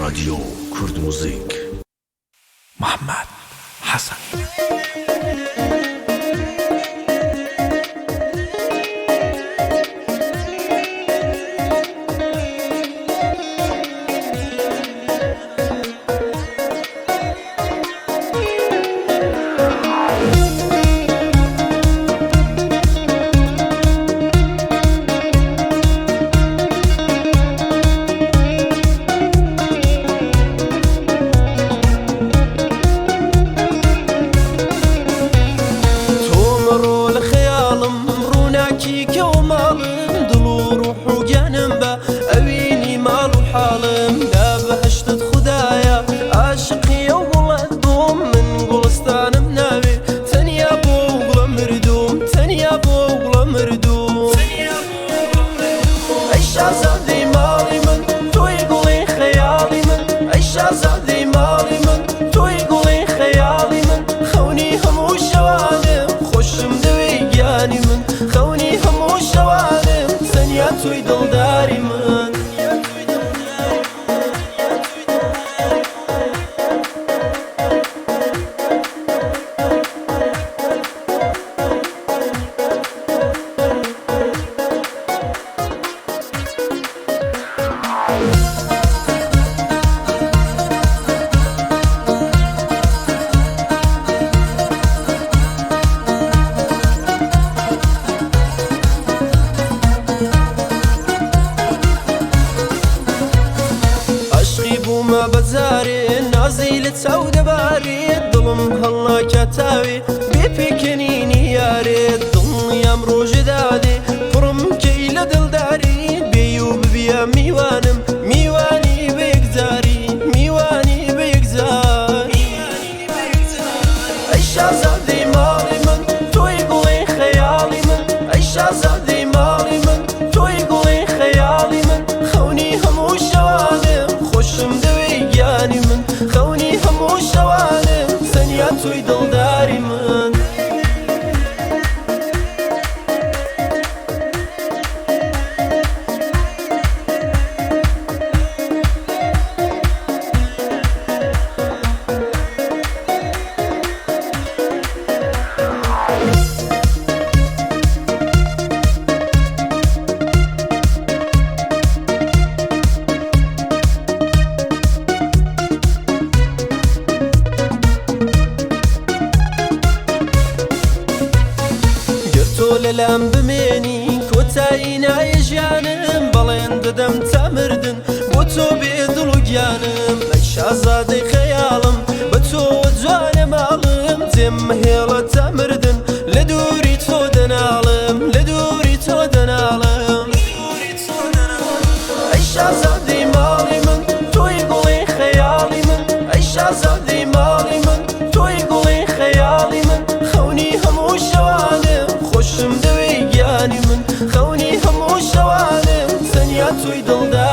ڕادیۆ کورد موزیک. محمد حەسەن. تۆ مەڕۆ لە خەیاڵم ڕووناکی کەوە ماڵم دڵ و ڕوح و گیانم بە ئەوینی ماڵ و حاڵم لا بەهەشتت خودایە عاشقی ئەو گوڵەت بووم من گوڵستانم ناوێ تەنیا بۆ گوڵە مردووم تەنیا بۆ گوڵە مردووم ئەی شازادەی ماڵی من تۆی گوڵی خەیاڵی من ئەی شازادەی ماڵی من تۆی گوڵی خەیاڵی من خەونی هەموو شەوانم خۆشم دەوێی گیانی من خەونی هەموو شەوانم تەنیا تۆی دڵداری من. عاشقی بوومە بە جارێ نازی لە چاو دەبارێ دڵم هەڵناکا تاوێ بێ پێکەنینی یارێ دڵنیام ڕۆژێ دادێ پڕم کەی لە دڵداری بێی و ببیە میوانم میوانی بە یەکجاری میوانی بە یەکجاری ئەی شازادەی ماڵی من تۆی گوڵی خەیاڵی من ئەی شازادەی ماڵی من تۆی گوڵی خەیاڵی من خەونی هەموو شەوانم خۆشم دەوێی گیانی من خەونی هەموو شەوانم تەنیا تۆی دڵداری من. گەر تۆ لەلام بمێنی کۆتایی نایە ژیانم بەڵێن دەدەم تا مردن بۆ تۆ بێ دڵ و گیانم ئەی شازادەی خەیاڵم بە تۆوە جوانە ماڵم جێم مەهێڵە تا مردن لە دووری تۆ دەناڵم لە دووری تۆ دەناڵم ئەی شازادەی ماڵی من تۆی گوڵی خەیاڵی من ئەی شازادەی ماڵی من تۆی گوڵی خەیاڵی من خەونی هەموو شەوانم خۆشم دەوێی گیانی من خەونی هەموو شەوانم تەنیا تۆی دڵداری.